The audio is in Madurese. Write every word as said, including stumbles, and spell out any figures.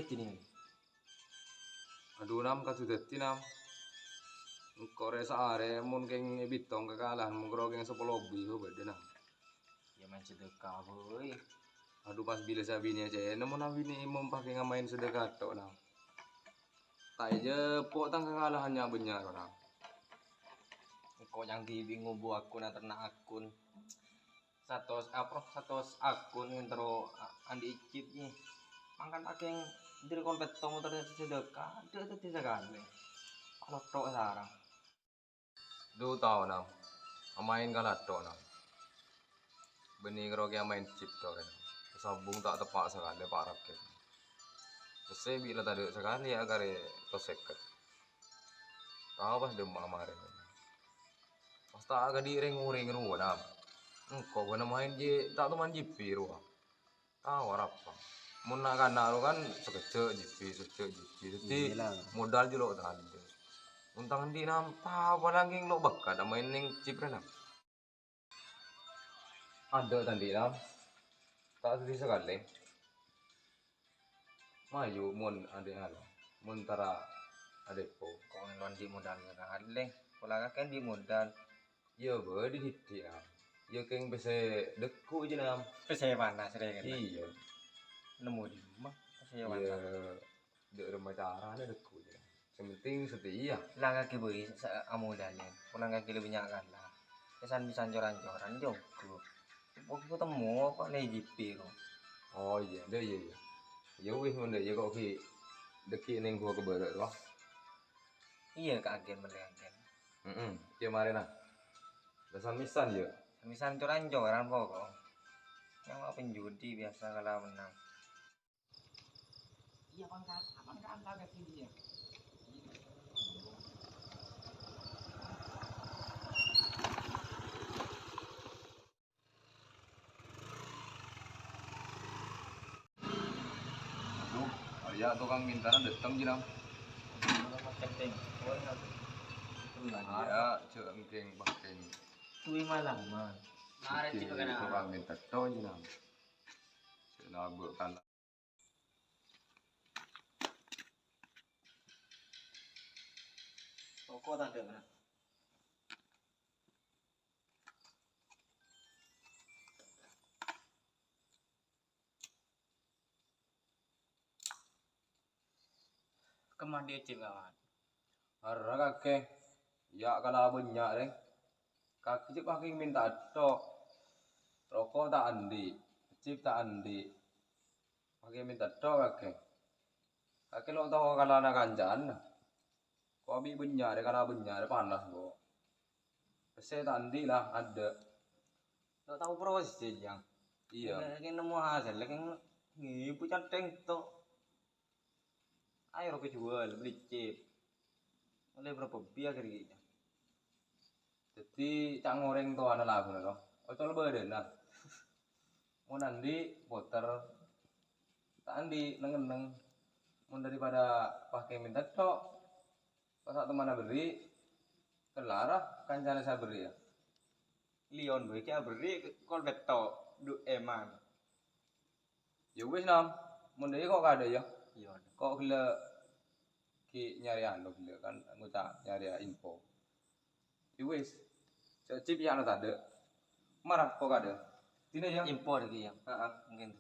Dini. Adhu, Nam, kadhu dhâddhi, Nam. Engko' rè saarè mon kèng èbitong kakalahan, mongkoro kèng sapolo lebbi, bâdâ, Nam. Ya, maèn sedekah, boy. Adhu, pas bilâ sabinè cè', nemmo nabinè imam pakè ngamaèn sedekah tok, Nam. Ta' èjâ po' tang kakalahan nya-, bânnya', Nam. Engko' yang dibi' ngobu akun, ternak akun. Satos, apa, satos akun ngèntèro a-, andi' icip, yè. Mangkana pakèng diri kon petto motor sedekah, adâ' dhâddhi sakalè. Kalotto' sareng. Dhu tao, Nam. Amaèn kalotto', Nam. Bânnè karo kè amaèn cip torè. Sabung ta' teppa' sakalè, pa' rakèt. Pèssè bi' la tadâ' sakalè, ya, karè tos sèket. Tao pas dâmma marèn. Pas ta' akadhi' rèng-orèng rowa, Nam. Engko' bâ'na maèn jiyâ ta' toman jipi rowa. Tao arapa? Mon na'-kana' ro kan sakejjhâ' jipi, sakejjhâ' jipi. Dhâddhi modal jâ' lo' tadâ'. Mon tang andi', Nam, tao palang kèng lo' bâkal maèn neng cip rè, Nam. Adâ' ta' andi', Nam. Ta' dhâddhi sakalè. Mayu mon andi' anu, mon tara adèpo. Kok ngen andi' modal sakalè. Pola kakè andi' modal. Iyâ, bâdâ dhiddhi', Am. Iyâ, kèng pèssè dâggu' jiyâ, Nam. Pèssè panas, rè, kan? Iyâ. Nemmo dimma pèssè panas? Iyâ, dâ' remma carana dâggu' jiyâ, Nam. Sè penting setia. Lakè bhâi sa-, amodalè. Pola kakè lebbi nya' kala. Pèsan-pèsan cor-ancoran, jhughân. Kok ketemu apa lagi jipi, kok? Oh, iyâ, dâ', iyâ, iyâ. Iyâ, wis, mon dâ', iyâ, kok ghi' dâgghi' neng ghuwâ ka bârâ', rowa. Iyâ, ka agen, mellè agen. Heeh, iyâ, marèna. Pèsan-pèsan, iyâ. Pèsan cor-ancoran, pokok. Yang mau penjudi biasa kalah menang. Iya, pangkat, pangkat angka kaki dia. Aduh, arèya tokang mintana dâteng, Jinam. Keting. Oh, iya. Iya, cek engkeng, bangkeng. Suwi malam, Mas. Iki tokang minta to, Jinam. Sing nabuk kan. Roko' ta' adâ', Mas? Kemma andi' icip, kawan? Arra kakè. Ya' kala bânnya', rè. Kakè cep pakè minta tok. Roko' ta' andi', icip ta' andi'. Pakè minta tok kakè. Kakè lo' tao kalana kancana. Ko' abi' bânnya', rè, kala bânnya', rè, panas, bo. Pèssè ta' andi' la, adâ'. Lo' tao proses, Jang. Iya. Kèng nemmo hasèl, kèng ngibu cantèng to. Ayo, roko' jual, beli chip. Oleh berapa biaya kira-kira? Jadi, cak ngorèng towana laguna to. Ocol bâdâna. Mon andi', poter. Ta' andi', neng-enneng. Mon daripada pakè minta tok, pas temanna berri', kelara kancana sè aberri', ya. Leon bhâi kè aberri' kol betto, du eman. Ya wis, Nam. Mon dâ' iyâ ko' kadâ', ya. Iya. Ko' ghellâ' ghi' nyarè anu ghellâ' kan, ngoca' nyarè info. Ya wis. Cep ya' anu tadâ'. Mara ko' kadâ'. Dina, ya. Info lagi, ya. Heeh. Mungkin.